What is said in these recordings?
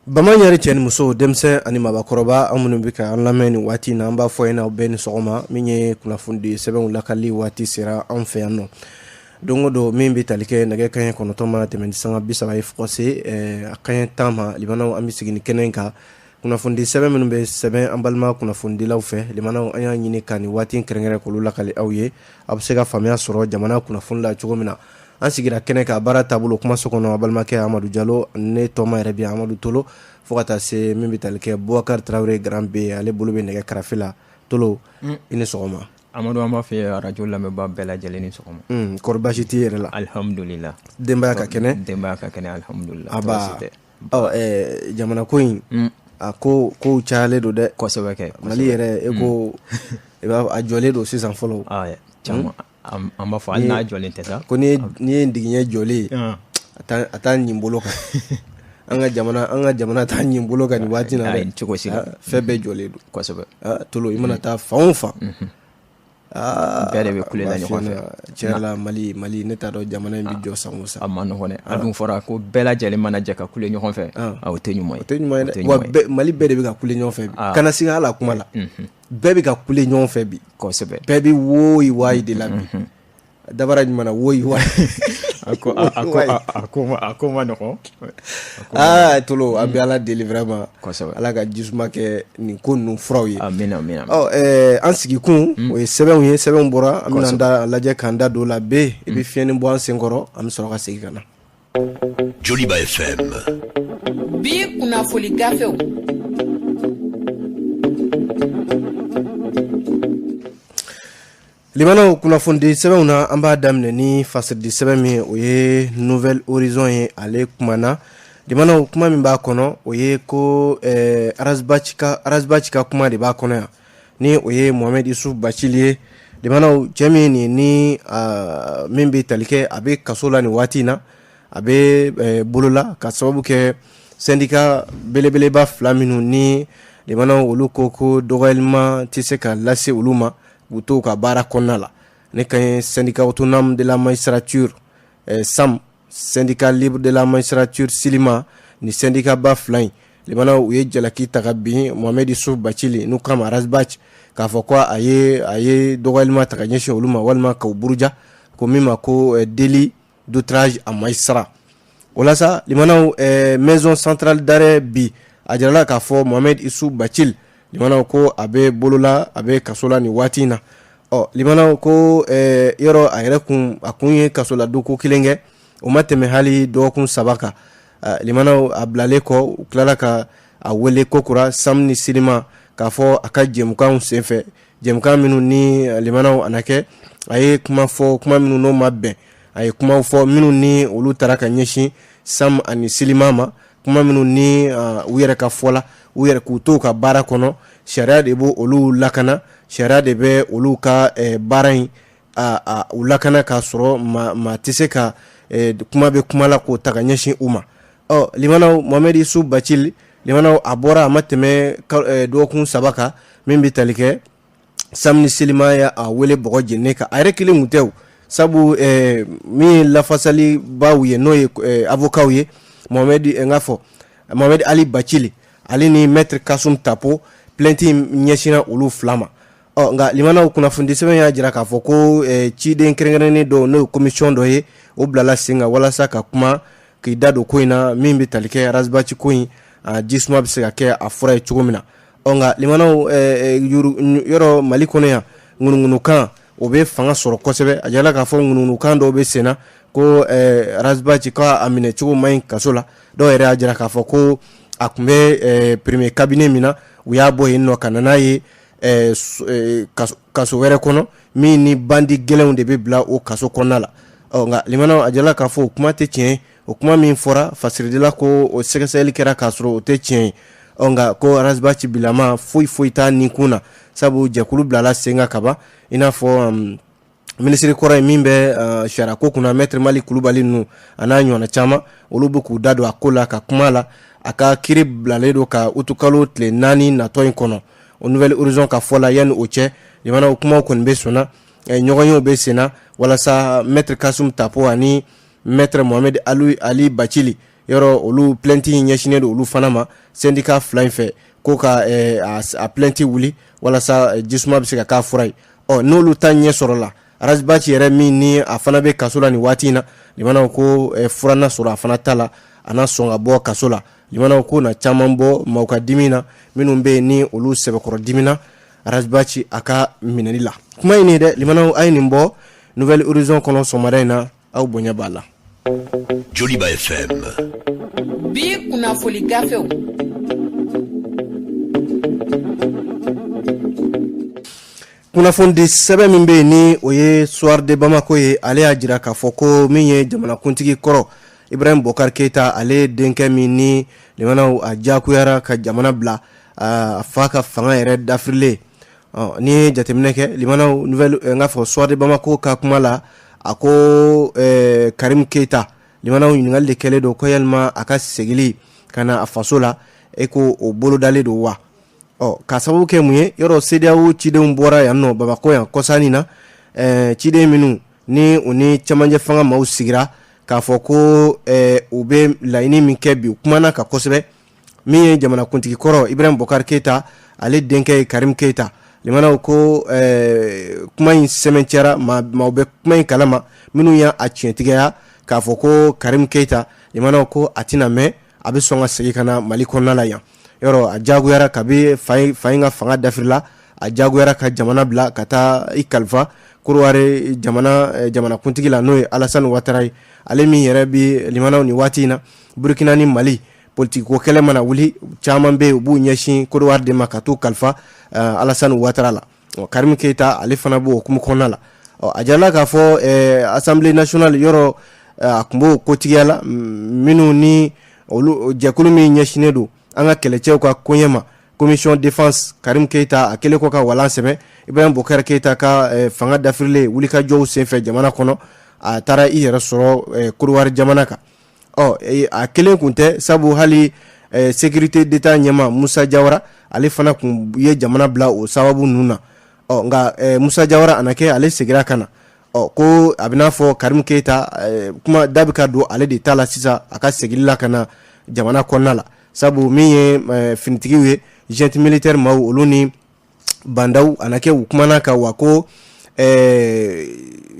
Bamaɲare cɛ ni muso, denmisɛn ani mabakɔrɔba, an minnu bɛ ka an lamɛn nin waati na, an b'a fɔ ɲɛna aw bɛɛ ni sɔgɔma. Min ye kunnafonidi sɛbɛnw lakali waati sera anw fɛ yan nɔ don o don, min bɛ tali kɛ nɛgɛ kanɲɛ 9 mana tɛmɛ ni sanga 30 ye fo ka se a kanɲɛ 10 ma. Limanaw, an bɛ sigi ni kɛnɛ in kan, kunnafonidi sɛbɛn minnu bɛ sɛbɛn an balima kunnafonidilaw fɛ. Limanaw, an y'a ɲini ka nin waati kɛrɛnkɛrɛn k'olu lakali aw ye, aw bɛ se ka faamuya sɔrɔ jamana kunnafoni la cogo min na. An sigira kɛnɛ ka baara taabolo kumaso kɔnɔ, balimakɛ Amadu Jalo, ne tɔma yɛrɛ bi Amadu Tolo, fo ka taa se min bɛ tali kɛ Bubakari Tarawele Grand B, ale bolo bɛ nɛgɛ karafe la. Tolo, i ni sɔgɔma. Amadu, an b'a fɔ arajo lamɛnbaa bɛɛ lajɛlen ni sɔgɔma. Kɔri baasi t'i yɛrɛ la? Alihamudulila. Denbaya ka kɛnɛ? Denbaya ka kɛnɛ, alihamudulila. Aba, ɔ jamana ko in, a ko kow cayalen don dɛ. Kosɛbɛ kɛ. Mali yɛrɛ, e ko i b'a a jɔlen don sisan fɔlɔ. Caman an b'a fɔ hali n'a jɔlen tɛ sa. Ko n'i ye digiɲɛ jɔlen ye, a taa ɲin bolo kan. An ka jamana taa ɲin bolo kan nin waati na dɛ. Cogo si la. Fɛn bɛɛ jɔlen don. Kosɛbɛ. Tolo, i mana taa fan o fan, bɛɛ de bɛ kule la ɲɔgɔn fɛ. Tiɲɛ yɛrɛ la, Mali, Mali, ne t'a dɔn jamana in bɛ jɔ san o san. A ma nɔgɔn dɛ. A dun fɔra ko bɛɛ lajɛlen mana jɛ ka kule ɲɔgɔn fɛ, o tɛ ɲuman ye. O tɛ ɲuman ye dɛ. Wa Mali bɛɛ de bɛ ka kule ɲɔgɔn fɛ bi. Kana siga hali a kuma la. Bɛɛ bɛ ka kule ɲɔgɔn fɛ bi. Bɛɛ bɛ woyi wayi de la bi. Dabara jumɛn na woyi wayi? A ko a ko a ko a ko ma nɔgɔn. Aa Tolo, an bɛ Ala deli vraiment. Kosɛbɛ. Ala ka jisuma kɛ nin ko ninnu furaw ye. Amina, amina. Ɔ an sigikun, o ye sɛbɛnw ye, sɛbɛnw bɔra, an bɛna an da lajɛ k'an da don o la. B, i bɛ fiɲɛni bɔ an senkɔrɔ, an bɛ sɔrɔ ka segin ka na. Joliba FM. Bi kunnafoni gafew. Limanaw, kunnafonidi sɛbɛnw na, an b'a daminɛ ni fasiridi sɛbɛn min, o ye Nouvel Horizon ye. Ale kumana, limanaw, kuma min b'a kɔnɔ, o ye ko Ras Bath ka kuma de b'a kɔnɔ yan, ni o ye Mohamed Isuf Bacili ye. Limanaw, cɛ min nin ni min bɛ tali kɛ, a bɛ kaso la nin waati in na, a bɛ bolola ka sababu kɛ syndicat belebeleba fila minnu ni, limanaw, olu ko ko dɔgɔyalima tɛ se ka lase olu ma k'u to u ka baara kɔnɔna la. Ne ka ye Syndicat autonome de la magistrature, SAM, Syndicat libre de la magistrature, SILIMA, ni syndicat ba fila in, limanaw, u ye jalaki ta ka bin Mohamed Isuf Bacili, n'u k'a ma Ras Bath, k'a fɔ ko a ye dɔgɔyalima ta ka ɲɛsin olu ma, walima k'u buruja ko min ma ko délit d'outrage à magistrat. O la sa, limanaw, maison centrale d'arrêt bi, a jirala k'a fɔ Mohamed Isuf Bacili, limanaw, ko a bɛ bolola, a bɛ kaso la nin waati in na. Ɔ limanaw, ko yɔrɔ a yɛrɛ kun, a kun ye kasoladon ko kelen kɛ, o ma tɛmɛ hali dɔgɔkun 3 kan. Limanaw, a bilalen kɔ, u tilala ka a wele kokura, SAM ni SILIMA, k'a fɔ a ka jɛmukanw senfɛ, jɛmukan minnu ni, limanaw, a na kɛ a ye kuma fɔ, kuma minnu n'o ma bɛn, a ye kumaw fɔ minnu ni olu taara ka ɲɛsin SAM ani SILIMA ma, kuma minnu ni u yɛrɛ ka fɔ la, u yɛrɛ k'u to u ka baara kɔnɔ, sariya de b'o olu lakana, sariya de bɛ olu ka baara in u lakana, k'a sɔrɔ maa tɛ se ka kuma bɛ kuma la k'o ta ka ɲɛsin u ma. Ɔ limanaw, Mohamed Isuf Bacili, limanaw, a bɔra, a ma tɛmɛ dɔgɔkun 3 kan, min bɛ tali kɛ SAM ni SILIMA ye a wele bɔgɔ jeninen kan. A yɛrɛ kelen kun tɛ o, sabu min ye lafasalibaw ye, n'o ye avocat ye, Mohamed, n k'a fɔ Mohamed Ali Bacili, ale ni maître Kasum Tapo, plainte ɲɛsinna olu fila ma. Ɔ nka limanaw, kunnafonidi sɛbɛn y'a jira k'a fɔ ko ciden kɛrɛnkɛrɛnnen dɔw, n'o ye commission dɔ ye, o bilala sen kan walasa ka kuma k'i da don ko in na, min bɛ tali kɛ Ras Bath ko in, jisuma bɛ se ka kɛ a fura ye cogo min na. Ɔ nka limanaw, yɔrɔ Mali kɔnɔ yan, ŋunuŋunukan o bɛ fanga sɔrɔ kosɛbɛ. A jirala k'a fɔ ŋunuŋunukan dɔw bɛ sen na ko Ras Bath k'a minɛ cogo man ɲi kaso la. Dɔw yɛrɛ y'a jira k'a fɔ ko a tun bɛ premier cabinet min na, u y'a bɔ yen nɔ ka na n'a ye kaso wɛrɛ kɔnɔ, min ni bandi gɛlɛnw de bɛ bila o kaso kɔnɔna la. Ɔ nka limanaw, a jirala k'a fɔ o kuma tɛ tiɲɛ ye. O kuma min fɔra, fasiridila ko o sɛgɛsɛgɛli kɛra k'a sɔrɔ o tɛ tiɲɛ ye. Ɔ nka ko Ras Bath bilama, foyi foyi t'a ni kun na, sabu jɛkulu bilala sen kan kaban, i n'a fɔ minisiri kɔrɔ ye min bɛ sariya ko kunna, maître Mali Kulubali ninnu, a n'a ɲɔgɔnna caman, olu bɛ k'u da don a ko la ka kuma la. A ka kiiri bilalen don ka utukalo tile 4 natɔ in kɔnɔ, o Nouvel Horizon ka fɔ la. Yanni o cɛ, jamanaw, kumaw kɔni bɛ sɔnna, ɲɔgɔnyew bɛ sen na walasa maître Kasum Tapo ani maître Mohamed Ali Bacili. Yɔrɔ olu plainte in ɲɛsinnen don olu fana ma syndicat fila in fɛ, ko ka a plainte wuli walasa jisuma bɛ se ka k'a fura ye. Ɔ, n'olu ta ɲɛ sɔrɔla, Ras Bath yɛrɛ min ni a fana bɛ kaso la nin waati in na, limanaw, ko fura na sɔrɔ a fana ta la, a na sɔn ka bɔ kaso la. Limanaw, ko na caman bɔ maaw ka dimi na, minnu bɛ yen ni olu sɛbɛkɔrɔ dimina Ras Bath a ka minɛli la. Kuma in dɛ, limanaw, a ye nin bɔ Nouvel Horizon kɔnɔ sɔgɔmada in na, aw bonya b'a la. Joliba FM. Bi kunnafoli gafew. Kunnafonidi sɛbɛn min bɛ yen ni o ye Soir de Bamako ye, ale y'a jira k'a fɔ ko min ye jamanakuntigi kɔrɔ Ibrahim Boubacar Keita, ale denkɛ min ni, limanaw, a diyagoyara ka jamana bila a fa ka fanga yɛrɛ dafirilen. N'i ye jateminɛ kɛ, limanaw, nouvelle n k'a fɔ Soir de Bamako ka kuma la, a ko Karim Keita, limanaw, ɲininkali de kɛlen don ko yalima a ka segili ka na a faso la, e ko o bolodalen don wa? Ɔ, ka sababu kɛ mun ye? Yɔrɔ CEDEAO cidenw bɔra yan nɔ Bamakɔ yan kɔsannin na, ciden minnu ni u ni cɛmancɛ fanga maaw sigira k'a fɔ ko u bɛ laɲini min kɛ bi, u kumana ka kosɛbɛ. Min ye jamanakuntigi kɔrɔ Ibrahim Boubacar Keita, ale denkɛ ye Karim Keita, limanaw, ko kuma in sɛmɛncɛra, maaw bɛ kuma in kalama minnu y'a tiɲɛtigiya k'a fɔ ko Karim Keita, limanaw, ko a tɛna mɛn, a bɛ sɔn ka segin ka na Mali kɔnɔna la yan. Yɔrɔ a jagoyara kabi fa in ka fanga dafirila, a jagoyara ka jamana bila ka taa i kalifa Korowari jamana jamanakuntigi la, n'o ye Alassane Ouattara ye, ale min yɛrɛ bi, limanaw, nin waati in na, Burkina ni Mali politikiko kɛlɛ mana wuli, caman bɛ yen, u b'u ɲɛsin Korowari de ma ka t'u kalifa Alassane Ouattara la. Karim Keita, ale fana b'o hukumu kɔnɔna la. A jirala k'a fɔ Assemblée nationale, yɔrɔ a tun b'o kotigiya la, minnu ni olu jɛkulu min ɲɛsinnen don an ka kɛlɛcɛw ka koɲɛ ma, commission défense, Karim Keita a kɛlen kɔ ka walan sɛbɛn Ibrahim Boubacar Keita ka fanga dafirilen wulikajɔw senfɛ jamana kɔnɔ, a taara i yɛrɛ sɔrɔ Korowari jamana kan. Ɔ, a kelen kun tɛ, sabu hali sécurité d'État ɲɛma Musa Jawara, ale fana kun ye jamana bila o sababu ninnu na. Ɔ, nka Musa Jawara, a na kɛ ale seginna ka na. Ɔ, ko a bɛ n'a fɔ Karim Keita, kuma da bɛ ka don ale de ta la sisan, a ka segili la ka na jamana kɔnɔna la, sabu min ye finitigiw ye, junte militaire maaw, olu ni Bah N'Daw, a na kɛ u kumana kan wa, ko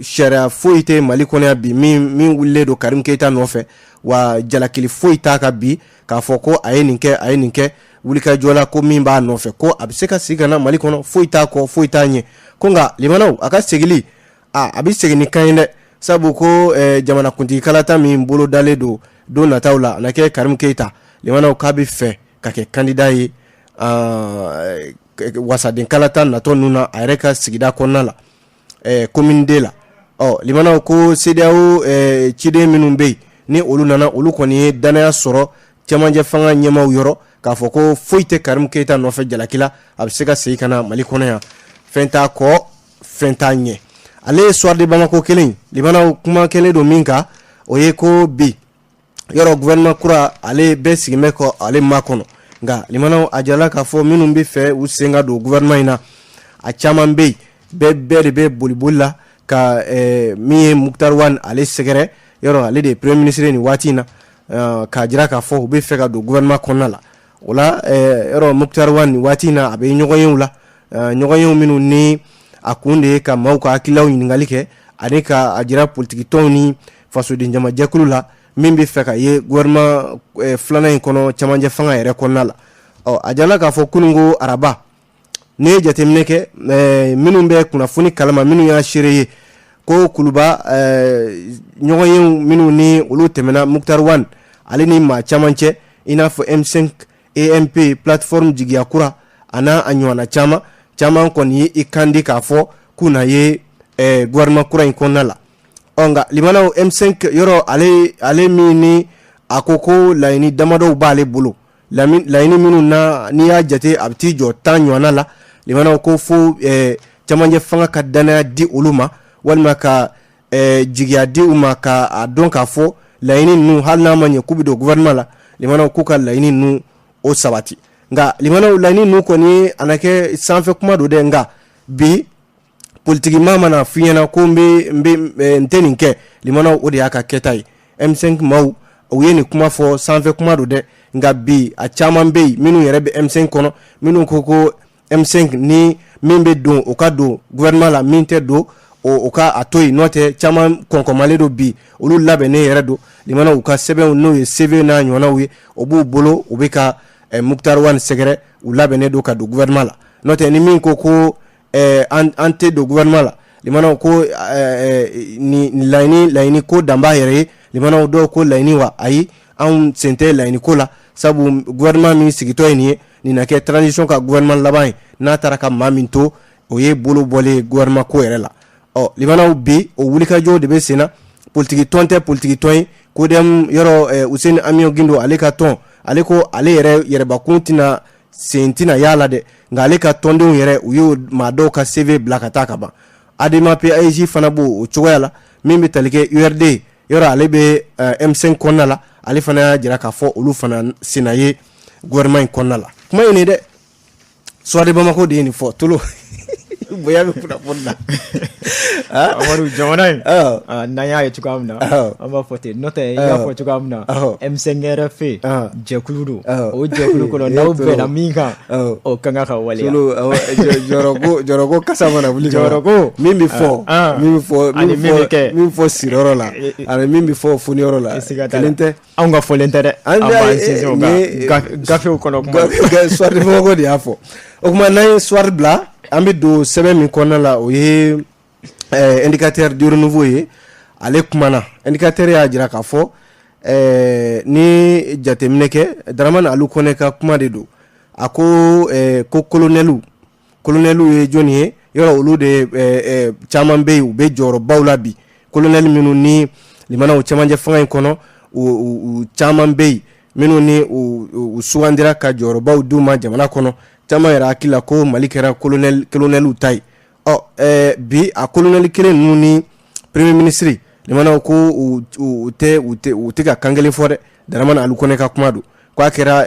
sariya foyi tɛ Mali kɔnɔ yan bi min wulilen don Karim Keita nɔfɛ, wa jalakili foyi t'a kan bi k'a fɔ ko a ye nin kɛ, a ye nin kɛ wulikajɔ la, ko min b'a nɔfɛ, ko a bɛ se ka segin ka na Mali kɔnɔ, foyi t'a kɔ, foyi t'a ɲɛ. Ko nka, limanaw, a ka segili, a bɛ segin ni kan ye dɛ, sabu ko jamanakuntigi kalata min bolo dalen don don nataw la, a na kɛ Karim Keita, limanaw, k'a bɛ fɛ ka kɛ candidat ye wasaden kalata natɔ ninnu na, a yɛrɛ ka sigida kɔnɔna la, commune D la. Ɔ, limanaw, ko CEDEAO ciden minnu bɛ yen ni olu nana, olu kɔni ye danaya sɔrɔ cɛmancɛ fanga ɲɛmaaw yɔrɔ k'a fɔ ko foyi tɛ Karim Keita nɔfɛ jalaki la, a bɛ se ka segin ka na Mali kɔnɔ yan, fɛn t'a kɔ, fɛn t'a ɲɛ. Ale ye Soir de Bamako kelen, limanaw, kuma kelen don min kan, o ye ko bi, yɔrɔ gouvernement kura, ale bɛɛ sigin bɛ kɔ ale ma kɔnɔ. Nka, limanaw, a jirala k'a fɔ minnu bɛ fɛ u sen ka don gouvernement in na, a caman bɛ yen, bɛɛ de bɛ boliboli la ka min ye Moctar Ouane, ale sɛgɛrɛ. Yɔrɔ ale de ye premier ministre nin waati in na, k'a jira k'a fɔ u bɛ fɛ ka don gouvernement kɔnɔna la. O la, yɔrɔ Moctar Ouane, nin waati in na, a bɛ ɲɔgɔnyew la, ɲɔgɔnyew minnu ni a kun de ye ka maaw ka hakililaw ɲininkali kɛ ani ka a jira politiki tɔnw ni fasoden jamajɛkulu la min bɛ fɛ ka ye gouvernement filanan in kɔnɔ, cɛmancɛ fanga yɛrɛ kɔnɔna la. Ɔ, a jirala k'a fɔ kunun ko araba, n'i ye jateminɛ kɛ, minnu bɛ kunnafoni kalama, minnu y'a seere ye, ko Kuluba ɲɔgɔnyew minnu ni olu tɛmɛna Moctar Ouane ale ni maa caman cɛ, i n'a fɔ M5 AMP, plateforme jigiya kura, a n'a a ɲɔgɔnna caman caman kɔni ye i kan di k'a fɔ k'u na ye gouvernement kura in kɔnɔna la. Ɔ, nka, limanaw, M5, yɔrɔ ale min ni a ko ko laɲini damadɔw b'ale bolo, laɲini minnu na n'i y'a jate, a bɛ t'i jɔ 10 ɲɔgɔnna la, limanaw, ko fo cɛmancɛ fanga ka danaya di olu ma, walima ka jigiya di u ma, ka a dɔn k'a fɔ laɲini ninnu, hali n'a ma ɲɛ k'u bɛ don gouvernement la, limanaw, k'u ka laɲini ninnu o sabati. Nka, limanaw, laɲini ninnu kɔni, a na kɛ sanfɛ kuma don dɛ. Nka bi politiki maa mana f'i ɲɛna ko n bɛ n tɛ nin kɛ, limanaw, o de y'a ka kɛta ye. M5 maaw, U ye nin kuma fɔ, sanfɛ kuma don dɛ, nka bi a caman bɛ yen minnu yɛrɛ bɛ M5 kɔnɔ, minnu ko M5 ni min bɛ don, o ka don gouvernement la, min tɛ don, o ka a to yen. N'o tɛ, caman kɔnkɔnmalen don bi, olu labɛnnen yɛrɛ don. Limanaw, u ka sɛbɛnw, n'o ye CV n'a ɲɔgɔnnaw ye, o b'u bolo, u bɛ ka Moctar Ouane sɛgɛrɛ, u labɛnnen don ka don gouvernement la. N'o tɛ, ni min ko an tɛ don gouvernement la, limanaw, ko ni laɲini ko dan b'a yɛrɛ ye. Limanaw, dɔw ko laɲini wa, ayi, anw sen tɛ laɲini ko la, sabu gouvernement min sigitɔ ye nin ye, nin na kɛ transition ka gouvernement laban ye. N'a taara ka maa min to, o ye bolo bɔlen gouvernement ko yɛrɛ la. Ɔ limanaw, bi o wulikajɔw de bɛ sen na. Politiki tɔn tɛ politiki tɔn ye, CODEM yɔrɔ, Housseini Amion Guindo, ale ka tɔn, ale ko ale yɛrɛ yɛrɛbakun tɛna sen tɛna y'a la dɛ, nka ale ka tɔndenw yɛrɛ, u y'o maa dɔw ka CV bila ka taa ka ban. ADEMA PAIGC fana b'o o cogoya la. Min bɛ tali kɛ URD yɔrɔ, ale bɛ M5 kɔnɔna la, ale fana y'a jira k'a fɔ olu fana senna ye gouvernement in kɔnɔna la. Kuma ye nin dɛ, Soir de Bamako de ye nin fɔ. Tolo bonya bɛ kunnafoni na. Amadu, jamana in, n'an y'a ye cogoya min na, an b'a fɔ ten. N'o tɛ, i y'a fɔ cogoya min na, M5RFP jɛkulu don. O jɛkulu kɔnɔ, n'aw bɛnna min kan, o kan ka waleya. Jɔrɔko kasa mana wuli, jɔrɔko min bɛ fɔ, min bɛ fɔ, ani min bɛ kɛ, min fɔ siriyɔrɔ la ani min bɛ fɔ foniyɔrɔ la, kelen tɛ. Anw ka fɔlen tɛ dɛ, an b'an sinsin o kan, gafew kɔnɔ kuma. Soir de Bamako de y'a fɔ. O tuma, n'an ye Soir bila, an bɛ don sɛbɛn min kɔnɔna la, o ye Indicateur du Renouveau ye. Ale kumana, Indicateur y'a jira k'a fɔ ni jateminɛ kɛ, Dramane Alou Kone ka kuma de don. A ko colonɛliw ye jɔnni ye? Yɔrɔ olu de caman bɛ yen, u bɛ jɔyɔrɔbaw la bi. Colonel minnu ni limanaw cɛmancɛ fanga in kɔnɔ, u caman bɛ yen minnu ni u sugandira ka jɔyɔrɔbaw d'u ma jamana kɔnɔ. Caman yɛrɛ hakili la ko Mali kɛra colonɛliw ta ye. Ɔ bi, a colonel kelen ninnu ni premier ministre, limanaw, ko u tɛ u tɛ u tɛ ka kan kelen fɔ dɛ. Dramane Alou Kone ka kuma don, k'a kɛra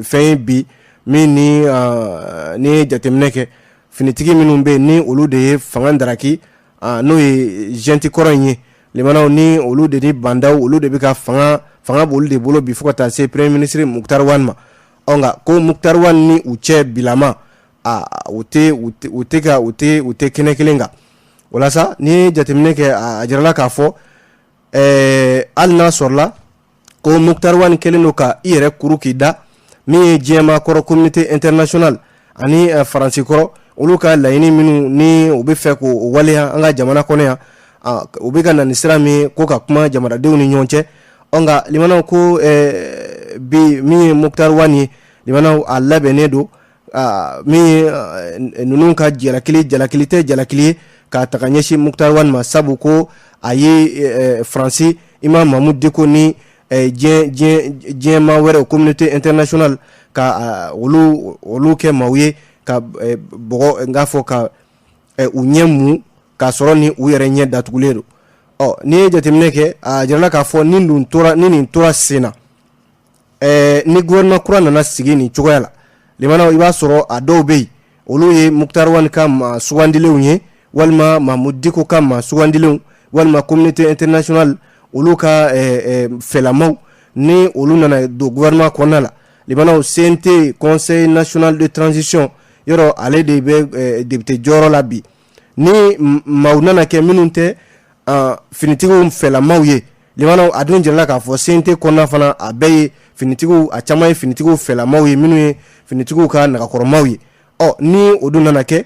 fɛn ye bi min ni jateminɛ kɛ, finitigi minnu bɛ yen, ni olu de ye fanga daraki, n'o ye junte kɔrɔ in ye, limanaw, ni olu de ni bandaw, olu de bɛ ka fanga b'olu de bolo bi, fo ka taa se premier ministre Moctar Ouane ma. Ɔ nka ko Moctar Ouane ni u cɛ bilama, a u tɛ u tɛ ka u tɛ u tɛ kɛnɛ kelen kan. Walasa n'i ye jateminɛ kɛ, a jirala k'a fɔ hali n'a sɔrɔla ko Moctar Ouane kɛlen don ka i yɛrɛ kuru k'i da, min ye diɲɛmaa kɔrɔ, communauté internationale ani Faransi kɔrɔ, olu ka laɲini minnu ni u bɛ fɛ k'o waleya an ka jamana kɔnɔ yan, u bɛ ka na ni sira min ye ko ka kuma jamanadenw ni ɲɔgɔn cɛ. Ɔ nka limanaw, ko bi min ye Moctar Ouane ye, limanaw, a labɛnnen don min ye ninnu ka jalakili, jalakili tɛ jalakili ye k'a ta ka ɲɛsin Moctar Ouane ma, sabu ko a ye Faransi, Imam Mahmoud Dicko ni diɲɛ maa wɛrɛ, communauté internationale, ka olu kɛ maaw ye ka bɔgɔ n k'a fɔ ka u ɲɛ mun k'a sɔrɔ ni u yɛrɛ ɲɛ datugulen don. Ɔ n'i ye jateminɛ kɛ, a jirala k'a fɔ ni dun tora, ni nin tora sen na, ni gouvernement kura nana sigi nin cogoya la, limanaw, i b'a sɔrɔ a dɔw bɛ yen, olu ye Moctar Ouane ka maa sugandilenw ye, walima Mahmoud Dicko ka maa sugandilenw, walima communauté internationale olu ka fɛlamaw. Ni olu nana don gouvernement kɔnɔna la, limanaw, CNT, Conseil national de transition, yɔrɔ ale de bɛ député jɔyɔrɔ la bi. Ni maaw nana kɛ minnu tɛ finitigiw fɛlamaw ye, limanaw, a dun jirala k'a fɔ CNT kɔnɔna fana, a bɛɛ ye finitigiw, a caman ye finitigiw fɛlamaw ye, minnu ye finitigiw ka nagakɔrɔmaw ye. Ɔ ni o dun nana kɛ,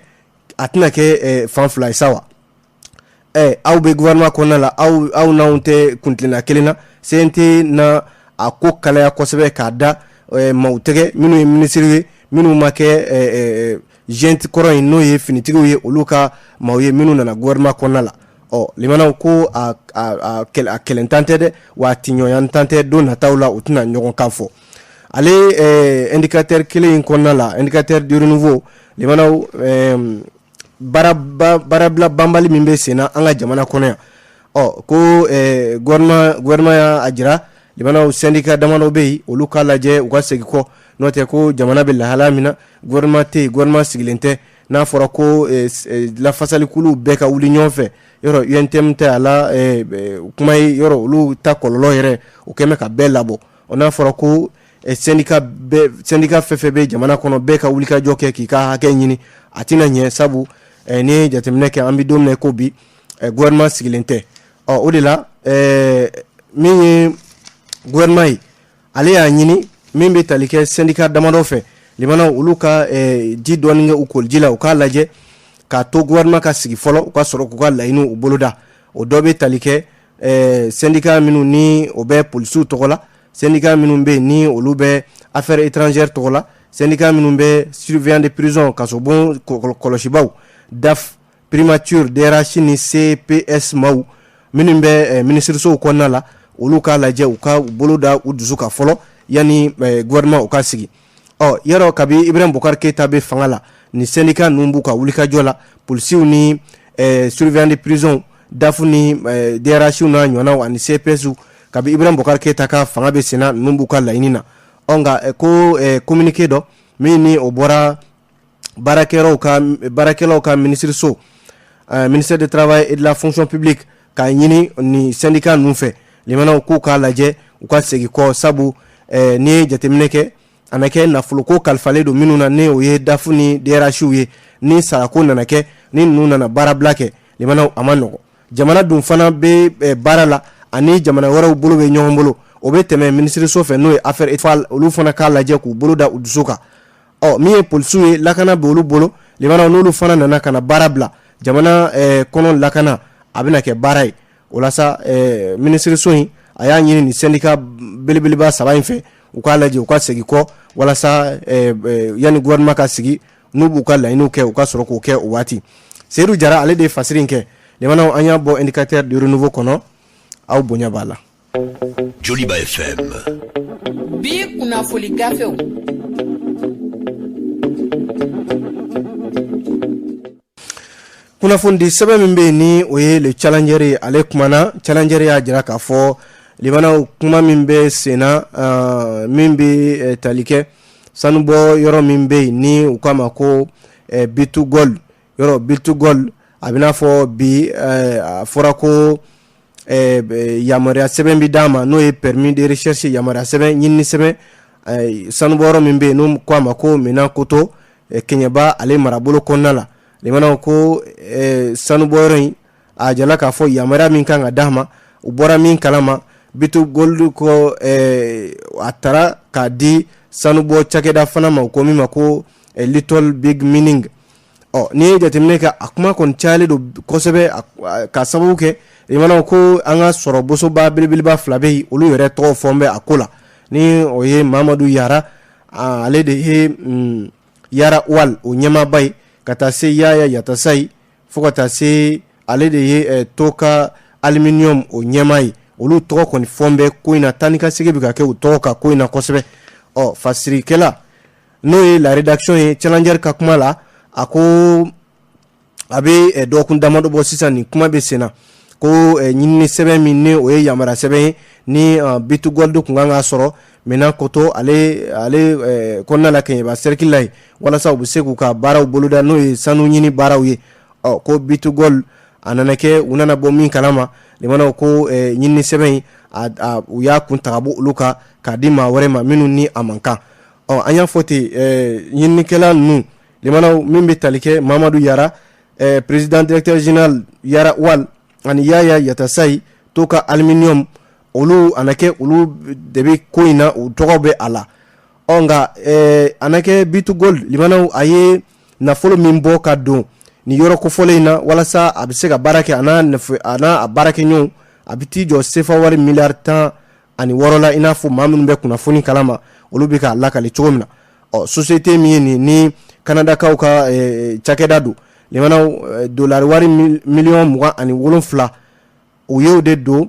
a tɛna kɛ fan fila ye sa wa? Aw bɛ gouvernement kɔnɔna la, aw n'anw tɛ kuntilenna kelen na. CNT na a ko kalaya kosɛbɛ k'a da maaw tɛgɛ minnu ye minisiri ye, minnu ma kɛ junte kɔrɔ in, n'o ye finitigiw ye, olu ka maaw ye minnu nana gouvernement kɔnɔna la. Ɔ limanaw, ko a kɛlɛntan tɛ dɛ, wa a tiɲɔgɔnyantan tɛ. Don nataw la, u tɛna ɲɔgɔn kan fɔ. Ale Indicateur kelen in kɔnɔna la, Indicateur du Renouveau, limanaw, baarabila banbali min bɛ sen na an ka jamana kɔnɔ yan, ɔ ko gouvernement y'a jira, limanaw, syndicat damadɔ bɛ yen, olu k'a lajɛ u ka segin kɔ. N'o tɛ, ko jamana bɛ lahalaya min na, gouvernement tɛ yen, gouvernement sigilen tɛ. N'a fɔra ko lafasalikulu bɛɛ ka wuli ɲɔgɔn fɛ, yɔrɔ UNTM tɛ a la kuma ye, yɔrɔ olu ta kɔlɔlɔ yɛrɛ o kɛmɛ ka bɛɛ labɔ. O n'a fɔra ko syndicat fɛn fɛn bɛ jamana kɔnɔ, bɛɛ ka wulikajɔ kɛ k'i ka hakɛ ɲini, a tɛna ɲɛ, sabu n'i ye jateminɛ kɛ, an bɛ don min na ko bi, gouvernement sigilen tɛ. Ɔ o de la, min ye gouvernement ye, ale y'a ɲini min bɛ tali kɛ syndicat damadɔ fɛ, limanaw, olu ka ji dɔɔni kɛ u koliji la, u k'a lajɛ k'a to gouvernement ka sigi fɔlɔ, u ka sɔrɔ k'u ka laɲiniw u boloda. O dɔ bɛ tali kɛ syndicat minnu ni o bɛ polisiw tɔgɔ la, syndicat minnu bɛ yen ni olu bɛ affaires étrangères tɔgɔ la, syndicat minnu bɛ surveillant de prison, kasobon kɔlɔsibaw, DAF, primature, DRH ni CPS maaw minnu bɛ minisirisow kɔnɔna la, olu k'a lajɛ u ka bolo da u dusu kan fɔlɔ yanni gouvernement u ka sigi. Ɔ yɔrɔ, kabi Ibrahim Boubacar Keita bɛ fanga la, ni syndicat ninnu b'u ka wulikajɔ la, polisiw ni surveillant de prison, DAF ni DRH n'a ɲɔgɔnnaw ani CPS. Kabi Ibrahim Boubacar Keita ka fanga bɛ senna, ninnu b'u ka laɲini na. Ɔ nka ko communiqué dɔ min ni o bɔra baarakɛlaw ka minisiriso, ministère du Travail et de la Fonction publique, k'a ɲini ni syndicat ninnu fɛ, limanaw, k'u k'a lajɛ u ka segin kɔ, sabu n'i ye jateminɛ kɛ, a na kɛ nafoloko kalifalen don minnu na, ni o ye DAF ni DRH ye, ni sarako nana kɛ, ni ninnu nana baarabila kɛ, limanaw, a ma nɔgɔn. Jamana dun fana bɛ baara la ani jamana wɛrɛw bolo bɛ ɲɔgɔn bolo, o bɛ tɛmɛ minisiriso fɛ, n'o ye affaire, olu fana k'a lajɛ k'u bolo da u dusu kan. Ɔ min ye polisiw ye, lakana bɛ olu bolo, limanaw, n'olu fana nana ka na baara bila, jamana kɔnɔ lakana a bɛna kɛ baara ye. O la sa, minisiriso in a y'a ɲini nin syndicat belebeleba saba in fɛ, u k'a lajɛ u ka segin kɔ, walasa yanni gouvernement ka sigi, n'u b'u ka laɲiniw kɛ, u ka sɔrɔ k'o kɛ o waati. Seyidu Jara, ale de ye fasiri in kɛ. Limanaw, an y'a bɔ Indicateur du Renouveau kɔnɔ. Aw bonya b'a la. Joliba FM. Bi kunnafoli gafew. Kunnafonidi sɛbɛn min bɛ yen ni o ye Le Challenger ye, ale kumana. Challenger y'a jira k'a fɔ, limanaw, kuma min bɛ senna, min bɛ tali kɛ sanubɔ yɔrɔ min bɛ yen ni u k'a ma ko B2Gold, yɔrɔ B2Gold, a bɛ n'a fɔ bi a fɔra ko yamaruya sɛbɛn bɛ d'a ma, n'o ye permis de recherche, yamaruya sɛbɛn, ɲinini sɛbɛn, sanubɔ yɔrɔ min bɛ yen n'u k'a ma ko Menankoto, Kɛɲɛba ale marabolo kɔnɔna la. Limanaw, ko sanubɔ yɔrɔ in, a jala k'a fɔ yamaruya min kan ka d'a ma, u bɔra min kalama, B2Gold ko a taara k'a di sanubɔ cakɛda fana ma, u ko min ma ko Little Big Mining. Ɔ n'i ye jateminɛ kɛ, a kuma kɔni cayalen don kosɛbɛ, ka sababu kɛ, limanaw, ko an ka sɔrɔ bosoba belebeleba fila bɛ yen, olu yɛrɛ tɔgɔ fɔ bɛ a ko la, ni o ye Mamadu Yara, ale de ye Yara Wal o ɲɛmaaba ye, ka taa se Yaya Yatasayi, fo ka taa se ale de ye Toka Aluminium o ɲɛmaa ye. Olu tɔgɔ kɔni fɔn bɛ ko in na, taa ni ka segin bɛ ka kɛ u tɔgɔ kan ko in na kosɛbɛ. Ɔ fasirikɛla, n'o ye La Rédaction ye, Challenger ka kuma la, a ko a bɛ dɔgɔkun damadɔ bɔ sisan, nin kuma bɛ sen na, ko ɲinini sɛbɛn min ni o ye yamaruya sɛbɛn ye, ni B2Gold tun kan ka sɔrɔ Menankoto ale kɔnɔna la, Kɛɲɛba cercle la yen, walasa u bɛ se k'u ka baaraw boloda, n'o ye sanu ɲini baaraw ye. Ɔ ko B2Gold, a nana kɛ u nana bɔ min kalama, limanaw, ko ɲinini sɛbɛn in, u y'a kun ta ka bɔ olu kan k'a di maa wɛrɛ ma minnu ni a man kan. Ɔ an y'a fɔ ten, ɲininikɛla ninnu, limanaw, min bɛ tali kɛ Mamadu Yara, président directeur général Yara Wal, ani Yaya Yatasayi, Toka Aluminium, olu a na kɛ olu de bɛ ko in na, u tɔgɔ bɛ a la. Ɔ nka a na kɛ B2Gold, limanaw, a ye nafolo min bɔ ka don nin yɔrɔ kofɔlen in na walasa a bɛ se ka baara kɛ, a n'a a baarakɛɲɔgɔnw, a bɛ t'i jɔ sefa wari miliyari 16 la, i n'a fɔ maa minnu bɛ kunnafoni kalama, olu bɛ k'a lakale cogo min na. Ɔ société min ye nin ni Kanadakaw ka cakɛda don, limanaw, dolari wari miliyɔn 27, u y'o de don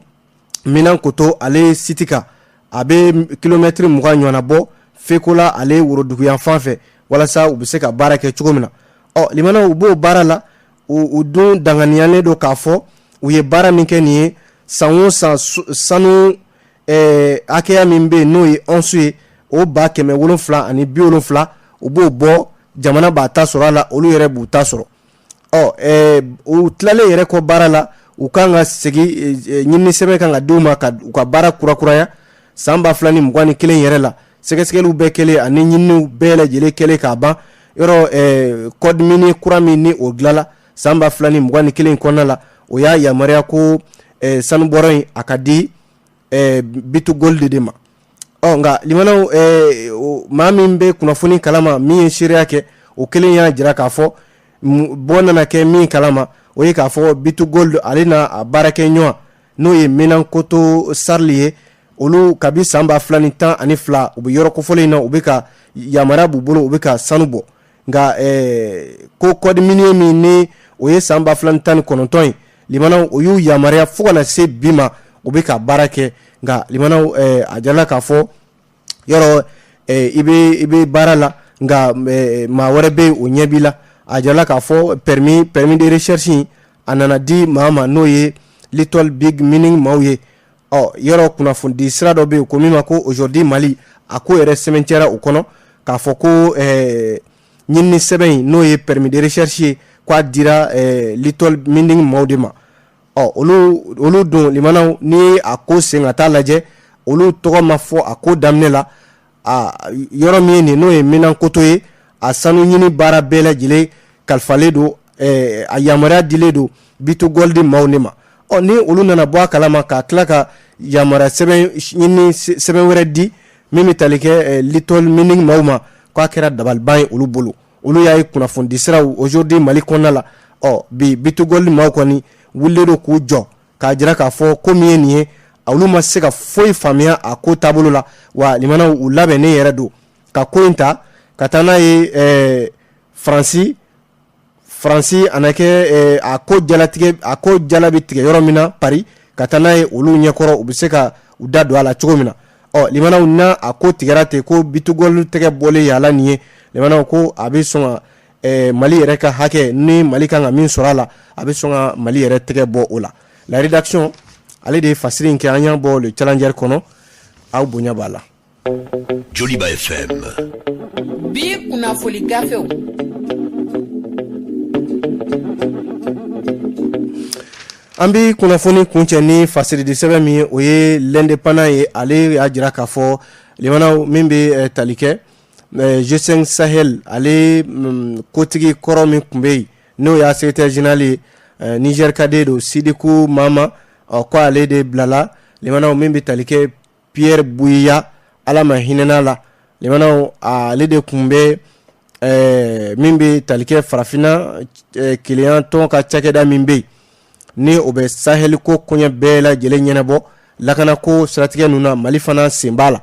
Menankoto ale site kan, a bɛ kilomɛtiri 20 ɲɔgɔnna bɔ Fekola ale woroduguyan fan fɛ, walasa u bɛ se ka baara kɛ cogo min na. Ɔ limanaw, u b'o baara la, u dun danganiyalen don k'a fɔ u ye baara min kɛ nin ye, san o san, sanu hakɛya min bɛ yen n'o ye once ye, o 770, u b'o bɔ. Jamana b'a ta sɔrɔ a la, olu yɛrɛ b'u ta sɔrɔ. Ɔ u tilalen yɛrɛ kɔ baara la, u kan ka segin, ɲinini sɛbɛn kan ka di u ma ka u ka baara kurakuraya san 2021 yɛrɛ la. Sɛgɛsɛgɛliw bɛɛ kɛlen ani ɲininiw bɛɛ lajɛlen kɛlen k'a ban, yɔrɔ code minier kura min ni o dilanla san 2021 kɔnɔna la, o y'a yamaruya ko sanubɔrɔ in a ka di B2Gold de ma. Ɔ nka limanaw, maa min bɛ kunnafoni kalama, min ye seereya kɛ, o kelen y'a jira k'a fɔ bɔ nana kɛ min kalama, o ye k'a fɔ B2Gold ale n'a a baarakɛɲɔgɔn, n'o ye Menankoto SARL ye, olu kabi san 2012 u bɛ yɔrɔ kofɔlen in na, u bɛ ka yamaruya b'u bolo, u bɛ ka sanu bɔ. Nka ko code minier min ni o ye san 2019 ye, limanaw, o y'u yamaruya fo ka na se bi ma, u bɛ ka baara kɛ. Nka limanaw, a jirala k'a fɔ yɔrɔ i bɛ baara la, nka maa wɛrɛ bɛ yen, o ɲɛ b'i la. A jirala k'a fɔ permis de recherche a nana di maa ma, n'o ye Little Big Mining maaw ye. Ɔ yɔrɔ kunnafonidi sira dɔ bɛ yen ko min ma ko Aujourd'hui Mali, a ko yɛrɛ sɛbɛntiya o kɔnɔ k'a fɔ ko ɲinini sɛbɛn in, n'o ye permis de recherche ye, k'a dira Little Mining maaw de ma. Ɔ olu dun, limanaw, ni a ko sen ka taa lajɛ, olu tɔgɔ ma fɔ a ko daminɛ la. A yɔrɔ min ye nin, n'o ye Menankoto ye, a sanu ɲini baara bɛɛ lajɛlen kalifalen don, a yamaruya dilen don B2Gold maaw de ma. Ɔ ni olu nana bɔ a kalama ka tila ka yamaruya sɛbɛn ɲini sɛbɛn wɛrɛ di min bɛ tali kɛ Little Mining maaw ma, k'a kɛra dabaliban ye olu bolo. Olu y'a ye kunnafonidi siraw Aujourd'hui Mali kɔnɔna la. Ɔ bi B2Gold maaw kɔni wulilen don k'u jɔ k'a jira k'a fɔ ko min ye nin ye, olu ma se ka foyi faamuya a ko taabolo la. Wa limanaw, u labɛnnen yɛrɛ don ka ko in ta ka taa n'a ye Faransi, a na kɛ a ko jalatigɛ, a ko jala bɛ tigɛ yɔrɔ min na, Paris, ka taa n'a ye olu ɲɛkɔrɔ, u bɛ se ka u da don a la cogo min na. Ɔ limanaw, n'a a ko tigɛra ten ko B2Gold tɛgɛ bɔlen yaala nin ye, limanaw, ko a bɛ sɔn ka Mali yɛrɛ ka hakɛ ni Mali kan ka min sɔrɔ a la, a bɛ sɔn ka Mali yɛrɛ tɛgɛ bɔ o la. La rédaction, ale de ye fasiri in kɛ, an y'a bɔ Le Challenger kɔnɔ. Aw bonya b'a la. Joliba FM. Bi kunnafoni gafew. An bɛ kunnafoni kuncɛ ni fasiridi sɛbɛn min ye, o ye L'Indépendant ye. Ale y'a jira k'a fɔ limanaw, min bɛ tali kɛ G5 Sahel, ale kotigi kɔrɔ min tun bɛ yen, n'o y'a secrétaire général ye, Niger ka den don, Sidiku Mama, ɔ ko ale de bilala, limanaw, min bɛ tali kɛ Pierre Buyoya, Ala ma hinɛna la, limanaw, ale de tun bɛ min bɛ tali kɛ Farafinna kelenya tɔn ka cakɛda min bɛ yen, ni o bɛ Sahel ko koɲɛ bɛɛ lajɛlen ɲɛnabɔ lakanako siratigɛ ninnu na, Mali fana sen b'a la.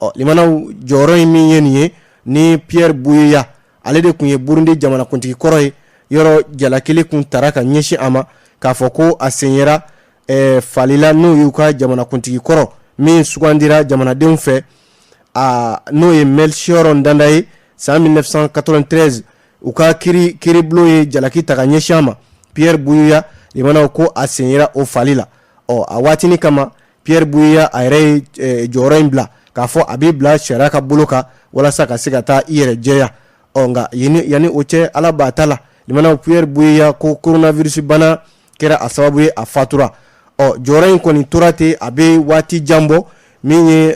Ɔ limanaw, jɔyɔrɔ in min ye nin ye, ni Pierre Buyoya, ale de tun ye Burundi jamanakuntigi kɔrɔ ye, yɔrɔ jalakili kun tara ka ɲɛsin a ma k'a fɔ ko a sen yera falila, n'o y'u ka jamanakuntigi kɔrɔ min sugandira jamanadenw fɛ, a n'o ye Melchior Ndadaye ye, san 1993 u ka kiiribulon ye jalaki ta ka ɲɛsin a ma. Pierre Buyoya, limanaw, ko a sen yera o fali la. Ɔ a waatini kama, Pierre Buyoya a yɛrɛ ye jɔyɔrɔ in bila k'a fɔ a b'i bila sariya ka bolo kan walasa ka se ka taa i yɛrɛ jɛya. Ɔ nka yanni o cɛ, Ala b'a ta la, limanaw, Pierre Buyoya ko coronavirus bana kɛra a sababu ye, a fatura. Ɔ jɔyɔrɔ in kɔni tora ten, a bɛ waati jan bɔ. Min ye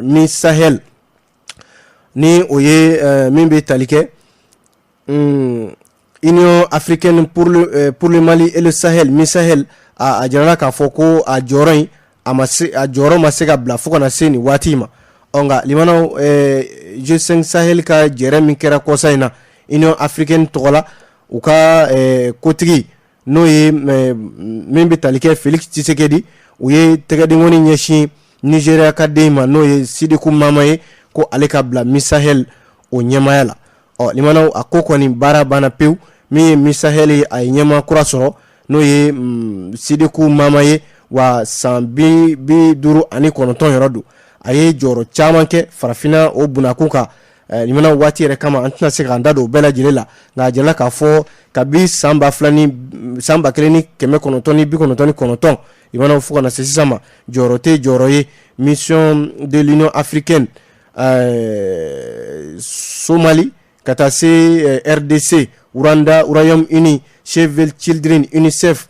min Sahel, ni o ye min bɛ tali kɛ Union africaine pour le Mali et le Sahel, mi Sahel, a jirala k'a fɔ ko a jɔyɔrɔ in, a ma se, a jɔyɔrɔ ma se ka bila fo ka na se nin waati ma. Ɔ nka limanaw, G5 Sahel ka jɛrɛ min kɛra kɔsa in na Union africaine tɔgɔ la, u ka kotigi, n'o ye min bɛ tali kɛ Félix Tshisekedi, u ye tɛgɛdenkɔni ɲɛsin Nigéria ka den ma, n'o ye Sidiku Mama ye, ko ale ka bila mi Sahel o ɲɛmaaya la. Ɔ limanaw, a ko kɔni baara banna pewu. Min ye mi Sahel ye, a ye ɲɛmaa kura sɔrɔ, n'o ye Sidiku Mama ye. Wa san 59 yɔrɔ don, a ye jɔyɔrɔ caman kɛ Farafinna o bunakun kan. Limanaw, waati yɛrɛ kama, an tɛna se k'an da don o bɛɛ lajɛlen la, nka a jirala k'a fɔ kabi san ba fila ni san 1999, limanaw, fo ka na se sisan ma, jɔyɔrɔ tɛ jɔyɔrɔ ye mission de l'Union africaine Somali. ka taa se RDC, Rwanda, Royaume-Uni, Save the Children, UNICEF,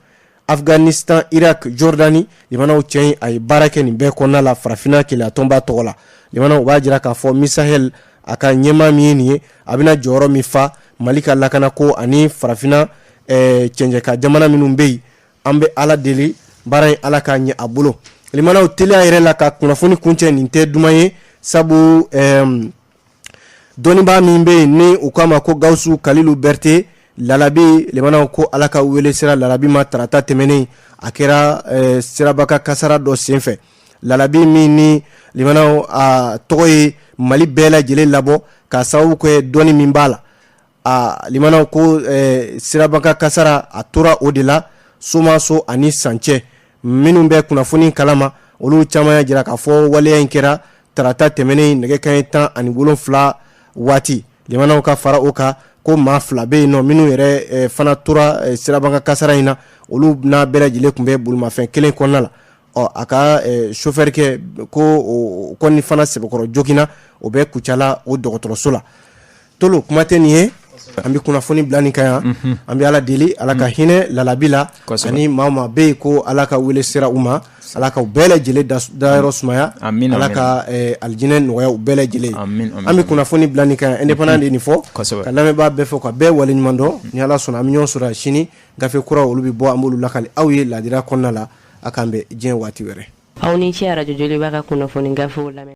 Afghanistan, Irak, Jordanie. Limanaw, cɛ in, a ye baara kɛ nin bɛɛ kɔnɔna la Farafinna Keleya Tɔnba tɔgɔ la. Limanaw, u b'a jira k'a fɔ Mi Sahel, a ka ɲɛmaa min ye nin ye, a bɛna jɔyɔrɔ min fa Mali ka lakanako ani Farafinna cɛncɛn jamana minnu bɛ yen. An bɛ Ala deli, baara in, Ala k'a ɲɛ a bolo. Limanaw, teliya yɛrɛ la ka kunnafoni kuncɛ, nin tɛ duman ye, sabu dɔnnibaa min bɛ yen ni u k'a ma ko Gawusu Kalilu Berete Lalabi, limanaw, ko Ala ka wele sera Lalabi ma tarata tɛmɛnen. A kɛra siraba kasara dɔ senfɛ. Lalabi min ni, limanaw, a tɔgɔ ye Mali bɛɛ lajɛlen labɔ ka sababu kɛ dɔnni min b'a la, a limanaw, ko siraba kasara, a tora o de la somaso ani sancɛ. Minnu bɛ kunnafoni kalama, olu caman y'a jira k'a fɔ waleya in kɛra tarata tɛmɛnen nɛgɛ kanɲɛ 17 waati. Limanaw, ka fara o kan, ko maa fila bɛ yen nɔ minnu yɛrɛ fana tora siraba kasara in na. Olu n'a bɛɛ lajɛlen tun bɛ bolimafɛn kelen kɔnɔna la. Ɔ, a ka sofɛrikɛ ko o kɔni fana sɛbɛkɔrɔ joginna, o bɛ Kucala o dɔgɔtɔrɔso la. Tolo, kuma tɛ nin ye. An bɛ kunnafoni bila nin kan yan. An bɛ Ala deli, Ala ka hinɛ Lalabi la, ani maa o maa bɛ yen ko Ala ka wele sera u ma, Ala ka u bɛɛ lajɛlen dayɔrɔ sumaya, Ala ka alijinɛ nɔgɔya u bɛɛ lajɛlen. An bɛ kunnafoni bila nin kan yan. Indépendant de ye nin fɔ, ka lamɛnbaa bɛɛ fɔ, ka bɛɛ waleɲuman dɔn. Ni Ala sɔnna, an bɛ ɲɔgɔn sɔrɔ sini. Gafe kura, olu bɛ bɔ, an b'olu lakali aw ye laadira kɔnɔna la. A k'an bɛn diɲɛ waati wɛrɛ. Aw ni ce Arajo Joliba ka kunnafoni gafew lamɛn.